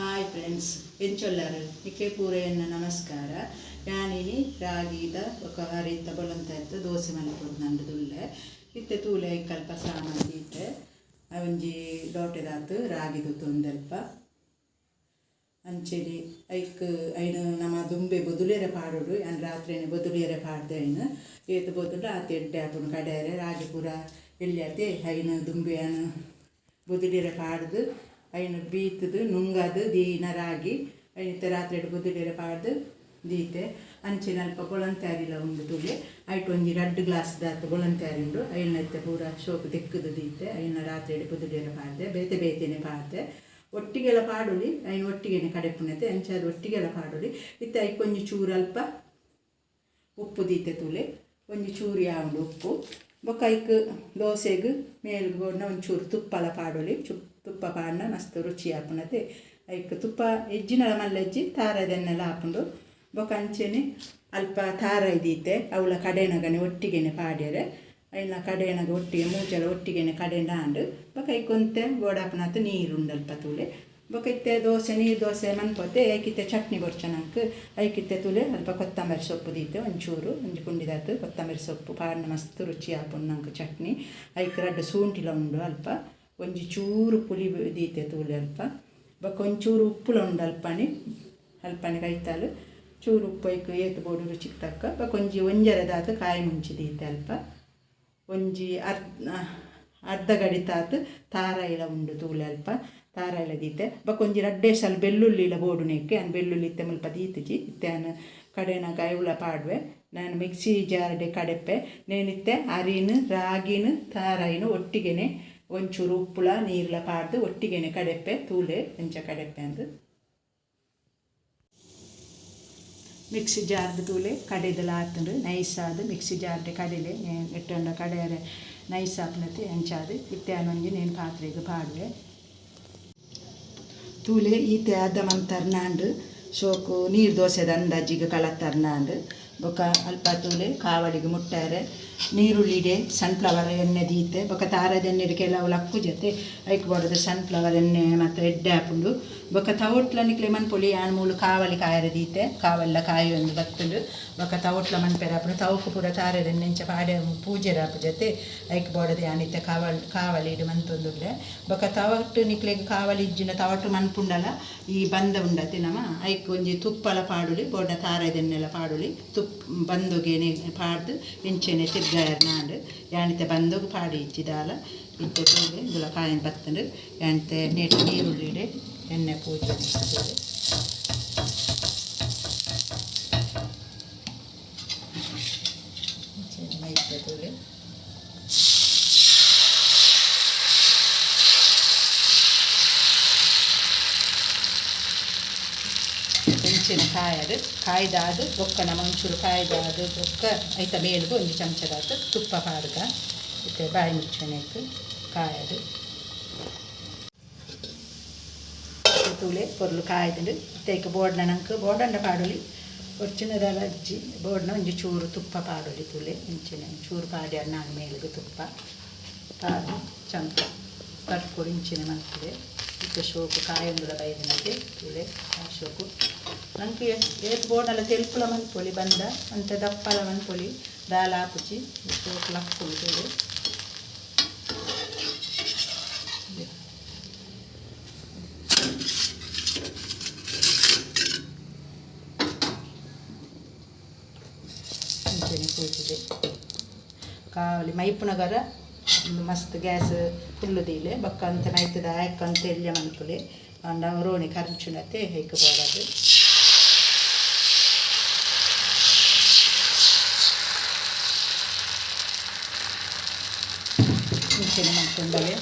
Hi friends, ಎಂಚೊಲ್ಲರು ನಿಕ್ಕೆ ಪೂರ ಎನ್ನ ನಮಸ್ಕಾರ. ಯಾನಿನಿ ರಾಗಿದ ಬೊಕ ಅರಿತ ಬೊಲಂತರ್ದ ದೋಸೆ ಮಲ್ಪೊಡು ದುಲ್ಲೆ. ಇತ್ತೆ ತೂಲೆ ಐಕಲ್ಪ ಸಾಮಾನ್ ದೀತೆ. ಒಂಜಿ ಲೋಟೆದಾತ್ ರಾಗಿ ದೊತ್ತೊಂದಲ್ಪ ಅಂಚೆನೆ ಐಕ್ ಐನ್ ನಮ ದುಂಬೆ ಬೊದುಲೆರೆ ಪಾಡೊಡು. ಯಾನ್ ರಾತ್ರೆನೆ ಬೊದುಲಿಯರೆ ಪಾಡ್ದೆ. ಐನ್ ಏತ್ ಬೊದುಂಡ ಆತ್ ಎಡ್ಡೆ ಆಪುಂಡು ಕಡೆಯರೆ. ರಾಗಿ ಪೂರ ಎಲ್ಯತೆ. ಐನ್ ದುಂಬೆ ಯಾನ್ ಬೊದುಲಿಯರೆ ಪಾಡ್ದು ಐನ್ ಬೀತುದು ನುಂಗದು ದೀನ ರಾಗಿ ಐನ್ ಇತ್ತೆ ರಾತ್ರೆಡ್ ಬೊದುಲಿಯರೆ ಪಾಡ್ದು ದೀತೆ. ಅಂಚೆನೆ ಅಲ್ಪ ಬೊಳಂತಾರಿಲ ಉಂಡು ತೂಲೆ. ಐಟ್ ಒಂಜಿ ರಡ್ಡ್ ಗ್ಲಾಸ್ ದಾತ್ ಬೊಳಂತಾರಿ ಉಂಡು. ಐನ್ ಇತ್ತೆ ಪೂರ ಶೋಕು ದೆಕ್ಕುದು ದೀತೆ. ಐನ್ ರಾತ್ರೆಡ್ ಬೊದುಲಿಯರೆ ಪಾಡ್ದೆ. ಬೇತೆ ಬೇತೆನೆ ಪಾಡ್ದೆ. ಒಟ್ಟಿಗೆಲ ಪಾಡೊಲಿ. ಐನ್ ಒಟ್ಟಿಗೆನೆ ಕಡೆಪುನತೆ. ಅಂಚಾದ್ ಒಟ್ಟಿಗೆಲ ಪಾಡೊಲಿ. ಇತ್ತೆ ಐಕ್ ಒಂಜಿ ಚೂರು ಅಲ್ಪ ಉಪ್ಪು ದೀತೆ ತೂಲೆ. ಒಂಜಿ ಚೂರು ಯಾವುಂಡು ಉಪ್ಪು. ಬೊಕ್ಕ ಐಕ್ ದೋಸೆಗ್ ಮೇಲ್ಗ್ ಬೋಡ್ನ ಒಂಚೂರು ತುಪ್ಪಲ ಪಾಡೊಲಿ. ತುಪ್ಪ ಪಾಡ್ನ ಮಸ್ತ್ ರುಚಿ ಆಪುನತೆ. ಐಕ್ ತುಪ್ಪ ಎಜ್ಜಿನಲ ಮಲ್ಲೆಜ್ಜಿ, ತಾರಾಯ್ದ ಎಣ್ಣೆಲ ಆಪುಂಡು. ಬೊಕ್ಕ ಅಂಚೆನೆ ಅಲ್ಪ ತಾರಾಯಿ ದೀತೆ. ಅವ್ಲ ಕಡೆನಗನೆ ಒಟ್ಟಿಗೆನೆ ಪಾಡ್ಯರೆ. ಐನ ಕಡೆನಗ ಒಟ್ಟಿಗೆ ಮೂಜಲ ಒಟ್ಟಿಗೆನೆ ಕಡೆಂಡ ಆಂಡ್. ಬೊಕ್ಕ ಐಕ್ ಒಂತೆ ಬೋಡಾಪುನಾತ್ ನೀರು ಉಂಡಲ್ಪ ತೂಲೆ. ಬೊಕ್ಕ ಇತ್ತೆ ದೋಸೆ, ನೀರು ದೋಸೆ ಮನ್ಪೊತೆ. ಐಕಿತ್ತೆ ಚಟ್ನಿ ಬೊರ್ಚ ನಂಕ್. ಐಕಿತ್ತೆ ತೂಲೆ ಅಲ್ಪ ಕೊತ್ತಂಬರಿ ಸೊಪ್ಪು ದೀತೆ ಒಂಚೂರು. ಒಂಜಿ ಪುಂಡಿದಾತ್ ಕೊತ್ತಂಬರಿ ಸೊಪ್ಪು ಪಾಡ್ನ ಮಸ್ತ್ ರುಚಿ ಆಪುಂಡು ನಂಕ್ ಚಟ್ನಿ. ಐಕ್ ರಡ್ಡ್ ಸೂಂಟಿಲ ಉಂಡು ಅಲ್ಪ. ಒಂಜಿ ಚೂರು ಪುಲಿ ದೀತೆ ತೂಲೆ ಅಲ್ಪ. ಬೊಕ್ಕ ಒಂಚೂರು ಉಪ್ಪುಲ ಉಂಡು ಅಲ್ಪನೆ. ಅಲ್ಪನೆ ಕೈತಾಲ್ ಚೂರು ಉಪ್ಪು ಐಕ್ ಏತ್ ಬೋಡು ರುಚಿಗೆ ತಕ್ಕ. ಬೊಕ್ಕ ಒಂಜಿ ಒಂಜರೆದಾತ್ ಕಾಯಿ ಮುಂಚಿ ದೀತೆ ಅಲ್ಪ. ಒಂಜಿ ಅರ್ಧ ಅರ್ಧ ಗಡಿತಾತ್ ತಾರಾಯಿಲ ಉಂಡು ತೂಲೆ ಅಲ್ಪ. ತಾರಾಯಿಲ ದೀತೆ. ಬೊಕ್ಕ ಒಂಜಿ ರಡ್ಡೆ ಸಲ ಬೆಳ್ಳುಳ್ಳಿಲ ಬೋಡುನೆಕ್ಕೆ. ಯಾನ್ ಬೆಳ್ಳುಳ್ಳಿ ಇತ್ತೆ ಮುಲ್ಪ ದೀತಿಜಿ. ಇತ್ತೆ ಯಾನ್ ಕಡೆನಗ ಐವುಲ ಪಾಡುವೆ. ನಾನು ಮಿಕ್ಸಿ ಜಾರ್ಡೆ ಕಡೆಪೆ. ನೇನಿತ್ತೆ ಅರಿನ್, ರಾಗಿನ, ತಾರಾಯಿನ ಒಟ್ಟಿಗೆನೆ ಒಂಚೂರು ಉಪ್ಪುಲ ನೀರ್ಲ ಪಾಡ್ದು ಒಟ್ಟಿಗೆನೆ ಕಡೆಪೆ. ತೂಲೆ ಎಂಚ ಕಡೆಪೆ ಅಂದ್. ಮಿಕ್ಸಿ ಜಾರ್ಡ್ ತೂಲೆ ಕಡೆದಲ ಆತುಂಡು ನೈಸ್ ಆದ್. ಮಿಕ್ಸಿ ಜಾರ್ಡ್ ಕಡೆಲೆ ಎಟ್ಟಂಡ ಕಡೆಯರೆ ನೈಸ್ ಆಪುನತೆ. ಅಂಚಾದ್ ಇತ್ತೆ ಯಾನ್ ಒಂಜಿ ನೇನ್ ಪಾತ್ರೆಗ್ ಪಾಡುವೆ. ತೂಲೆ ಈತೆ ಅರ್ಧ ಮಂತರ್ನಾಂಡ್. ಶೋಕು ನೀರು ದೋಸೆದ ಅಂದಾಜಿಗೆ ಕಳತ್ತರ್ನಾಂಡ್. ಬೊಕ ಅಲ್ಪ ತೂಲೆ ಕಾವಳಿಗೆ ಮುಟ್ಟಾರೆ ನೀರುಳ್ಳಿಡೆ ಸನ್ಫ್ಲವರ್ ಎಣ್ಣೆ ದೀತೆ. ಬೊಕ ತಾರಾಯ್ದ ಎಣ್ಣೆಡ್ ಕೆಲವು ಲಕ್ಕು ಜತೆ. ಐಕ್ ಬೋಡಾದ್ ಸನ್ಫ್ಲವರ್ ಎಣ್ಣೆ ಮಾತ ಎಡ್ಡೆ ಆಪುಂಡು. ಬೊಕ ತವೊಟ್ಲ ನಿಕ್ಲೆ ಮನ್ಪೊಲಿ. ಯಾನ್ ಮೂಲು ಕಾವಲಿ ಕಾಯರೆ ದೀತೆ. ಕಾವಲಿಲ ಕಾಯೊಂದು ಬತ್ತುಂಡು. ಬೊಕ ತವೊಟ್ಲ ಮನ್ಪೆರೆ ಆಪುಂಡು. ತವಕ್ ಪೂರ ತಾರಾಯ್ದ ಎಣ್ಣೆ ಇಂಚ ಪಾಡೆ ಪೂಜೆರೆ ಆಪುಜತೆ. ಐಕ್ ಬೋಡಾದ್ ಯಾನ್ ಇತ್ತೆ ಕಾವಲಿಡ್ ಮಂತೊಂದುಲ್ಲೆ. ಬೊಕ ತವಟ್ ನಿಕ್ಲೆಗ್ ಕಾವಲಿ ಇಜ್ಜಿಂಡ ತವಟ್ ಮನ್ಪುಂಡಲ ಈ ಬಂದ ಉಂಡತೆ ನಮ ಐಕ್ ಒಂಜಿ ತುಪ್ಪಲ ಪಾಡೊಲಿ, ಬೋಡ ತಾರಾಯ್ದ ಎಣ್ಣೆಲ ಪಾಡೊಲಿ. ತುಪ್ಪ ಬಂದೊಗೆನೆ ಪಾಡ್ದು ಇಂಚೆನೆ ತಿರ್ಗಾಯೆರ್ ನಾಂಡ್. ಯಾನಿತ್ತೆ ಬಂದೊಗು ಪಾಡಿ ಇಜ್ಜಿ ದಾಲ. ಇತ್ತೆ ತೂಲೆ ಇಂದುಲ ಕಾಯೊಂದು ಬತ್ತುಂಡು. ಯಾನಿತ್ತೆ ನೆಟ್ ನೀರುಳ್ಳಿಡೆ ಎಣ್ಣೆ ಪೂಜೆ ತೂಲೆ. ಇಂಚೆನೆ ಮೈಪೆ ತೂಲೆ. ಇಂಚೆನೆ ಕಾಯಡ್. ಕಾಯ್ದಾದ್ ಬೊಕ್ಕ ನಮ ಒಂಚೂರು ಕಾಯ್ದಾದ್ ಬೊಕ್ಕ ಐತ ಮೇಲ್ಗ್ ಒಂಜಿ ಚಮಚದಾತ್ ತುಪ್ಪ ಪಾಡ್ಗ. ಇತ್ತೆ ಬಾಯಿ ಮುಚ್ಚುನೆಕ್ ಕಾಯಡ್. ತೂಲೆ ಪೊರ್ಲು ಕಾಯ್ದುಂಡು. ಇತ್ತೆ ಐಕ್ ಬೋಡ್ನ ನಂಕ್ ಬೋಡಂಡ ಪಾಡೊಲಿ, ಬೊರ್ಚಿನದಾಲ ಇಜ್ಜಿ. ಬೋಡ್ನ ಒಂಜಿ ಚೂರು ತುಪ್ಪ ಪಾಡೊಲಿ. ತೂಲೆ ಇಂಚೆನೆ ಚೂರು ಪಾಡ್ಯಾರ್ ನಾನ್ ಮೇಲ್ಗ್. ತುಪ್ಪ ಪಾಡ್ದ್ ಚಮಚ ತಟ್ಕೊಡು. ಇಂಚೆನೆ ಮಲ್ಪುಲೆ. ಇತ್ತೆ ಶೋಕು ಕಾಯೊಂದುಲ ಬೈದಿನತೆ. ತೂಲೆ ಆ ಶೋಕು. ನಂಕ್ ಏತ್ ಬೋಡಲ ತೆಲ್ಪುಲ ಮನ್ಪೊಲಿ. ಬಂದ ಒಂತೆ ದಪ್ಪಲ ಮನ್ಪೊಲಿ, ದಾಲ ಆಪುಜಿ. ಶೋಕು ಲಕ್ಕುಂಡು ತೂಲೆ. ಇಂಚೆನೆ ಪೂಜಿಲೆ. ಕಾವಲಿ ಮೈಪುನಗರ ಮಸ್ತ್ ಗ್ಯಾಸ್ ಫುಲ್ಲು ದೀಲೆ. ಬೊಕ್ಕ ಅಂತೆ ಮೈತುದ ಆಯ್ಕ್ ಅಂತೆ ಎಲ್ಯ ಮನ್ಪುಲೆ. ಆಂಡ ರೋಣಿ ಕರ್ಂಚುನತೆ ಐಕ್ ಬೋಡಾದ್. ಇಂಚೆನೆ ಮಲ್ತೊಂಡವೆ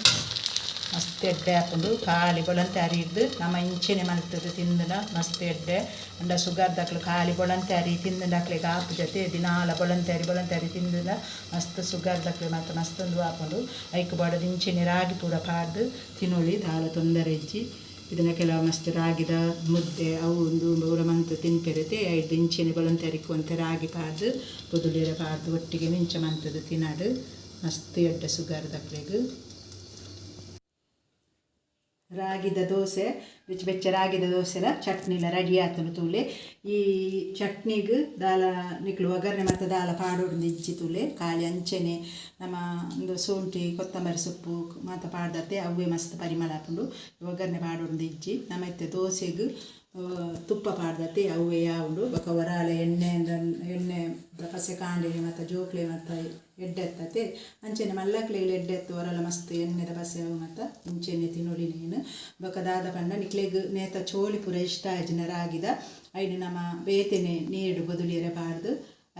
ಮಸ್ತ್ ಎಡ್ಡೆ ಆಪುಂಡು. ಖಾಲಿ ಬೊಳಂತೆ ಅರಿರ್ದ್ ನಮ ಇಂಚೆನೆ ಮಲ್ತುದು ತಿಂದುಂಡ ಮಸ್ತ್ ಎಡ್ಡೆ. ಆಂಡ ಸುಗರ್ ದಕ್ಲು ಖಾಲಿ ಬೊಳಂತೆ ಅರಿ ತಿಂದುಂಡ ಅಕ್ಲೆಗ್ ಆಪುಜತೆ. ದಿನಾಲ ಬೊಳಂತೆ ಅರಿ ಬೊಳಂತೆ ಅರಿ ತಿಂದುಂಡ ಮಸ್ತ್ ಸುಗರ್ ದಕ್ಲೆ ಮಾತ ಮಸ್ತ್ ಉಂದು ಆಪುಂಡು. ಐಕ್ ಬೋಡಾದ್ ಇಂಚೆನೆ ರಾಗಿ ಪೂರ ಪಾಡ್ದ್ ತಿನೊಲಿ, ದಾಲ ತೊಂದರೆ ಇಜ್ಜಿ. ಇದನ್ನ ಕೆಲವು ಮಸ್ತ್ ರಾಗಿದ ಮುದ್ದೆ ಅವು ಉಂದು ಪೂರ ಮಂತ್ ತಿನ್ಪೆರೆತೆ. ಐಡ್ದ್ ಇಂಚೆನೆ ಬೊಳಂತೆ ಅರಿಕ್ ಒಂತೆ ರಾಗಿ ಪಾಡ್ದ್ ಪೊದುಲೆರೆ ಪಾಡ್ದ್ ಒಟ್ಟಿಗೆ ಇಂಚ ಮಂತುದು ತಿನಡ್. ಮಸ್ತ್ ಎಡ್ಡೆ ಸುಗರ್ ದಕ್ಲೆಗ್. ರಾಗಿದ ದೋಸೆ, ಬೆಚ್ಚ ಬೆಚ್ಚ ರಾಗಿದ ದೋಸೆಲ ಚಟ್ನಿಲ ರೆಡಿ ಆತುಂಡು ತೂಲೆ. ಈ ಚಟ್ನಿಗ್ ದಾಲ ನಿಕ್ಲು ಒಗ್ಗರಣೆ ಮಾತ ದಾಲ ಪಾಡೊಡು ಇಜ್ಜಿ ತೂಲೆ. ಖಾಲಿ ಅಂಚೆನೆ ನಮ್ಮ ಉಂದು ಶುಂಠಿ ಕೊತ್ತಂಬರಿ ಸೊಪ್ಪು ಮಾತ ಪಾಡ್ದತ್ತೆ, ಅವ್ವೇ ಮಸ್ತ್ ಪರಿಮಳ ಆಪುಂಡು. ಒಗ್ಗರಣೆ ಪಾಡೊಡು ಇಜ್ಜಿ. ನಮ್ಮ ಇತ್ತೆ ದೋಸೆಗ್ ತುಪ್ಪ ಪಾಡ್ದತ್ತೆ, ಅವ್ವೇ ಆವುಂಡು. ಬೊಕ ಒರಾಲೆ ಎಣ್ಣೆ ಎಣ್ಣೆ ಪಸೆ ಕಾಂಡೆ ಮಾತ ಜೋಕ್ಲೆ ಮಾತ ಎಡ್ಡೆ ಅಂಚೆನೆ ಮಲ್ಲಕ್ಲೆಗ್ ಎಡ್ಡೆ ಒರಾಲ ಮಸ್ತ್ ಎಣ್ಣೆದ ಪಸೆ ಅವು ಮಾತ ಇಂಚೆನೆ ತಿನೊಲಿ ನೀನು. ಬೊಕ ದಾದ ಪಂಡ ನಿಕ್ಲೆಗ್ ನೇತ ಚೋಲಿ ಪೂರ ಇಷ್ಟ ಆಯಿಜಿಂಡ ರಾಗಿದ ಐನ್ ನಮ ಬೇತೆನೆ ನೀರ್ಡ್ ಬೊದುಲಿಯೆರೆ ಪಾಡ್ದ್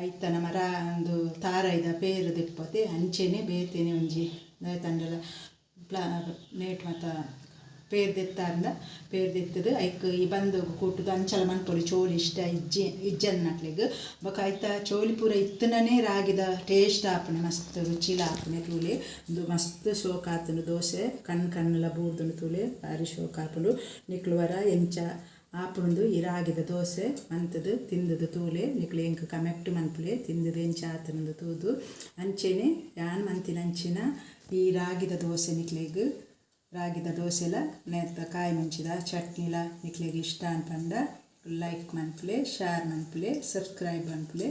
ಐತ ನಮ ರಾ ಉಂದು ತಾರಾಯಿದ ಪೇರ್ ದೆಪ್ಪತೆ, ಅಂಚೆನೆ ಬೇತೆನೆ ಒಂಜಿ ದಾಯ್ತಂಡಲ ಪ್ಲಾ ನೇಟ್ ಮಾತ ಪೇರ್ ದೆತ್ತಾಂಡ ಪೇರ್ ದೆತ್ತದು ಐಕ್ ಈ ಬಂದೊಗು ಕೂಟುದು ಅಂಚಲ ಮನ್ಪೊಲಿ. ಚೋಲಿ ಇಷ್ಟ ಇಜ್ಜಿ ಇಜ್ಜನ್ನಕ್ಲೆಗ್. ಬೊಕ ಐತ ಚೋಲಿ ಪೂರ ಇತ್ತುನನೇ ರಾಗಿದ ಟೇಸ್ಟ್ ಆಪುನೆ, ಮಸ್ತ್ ರುಚಿಲ ಆಪುನೆ ತೂಲೆ. ಉಂದು ಮಸ್ತ್ ಶೋಕ್ ಆತುಂಡು ದೋಸೆ, ಕಣ್ಣು ಕಣ್ಣುಲ ಬೂರ್ದುಂಡು ತೂಲೆ, ಬಾರಿ ಶೋಕ್ ಆಪುಂಡು. ನಿಕ್ಲು ವರ ಎಂಚ ಆಪುಂಡು ಈ ರಾಗಿದ ದೋಸೆ ಮಂತುದು ತಿಂದುದು ತೂಲೆ. ನಿಕ್ಲು ಎಂಕ್ ಕಮೆಂಟ್ ಮನ್ಪುಲೆ ತಿಂದುದು ಎಂಚ ಆತುಂಡು ತೂದು. ಅಂಚೆನೆ ಯಾನ್ ಮಂತಿನ ಅಂಚಿನ ಈ ರಾಗಿದ ದೋಸೆ ನಿಕ್ಲೆಗ್ ರಾಗಿದ ದೋಸೆಲ ನೇತ ಕಾಯಿ ಮುಂಚಿದ ಚಟ್ನಿಲ ನಿಕ್ಲೆಗ್ ಇಷ್ಟ ಅನ್ಪಂಡ ಲೈಕ್ ಮನ್ಪುಲೆ, ಶೇರ್ ಮನ್ಪುಲೆ, ಸಬ್ಸ್ಕ್ರೈಬ್ ಮನ್ಪುಲೆ.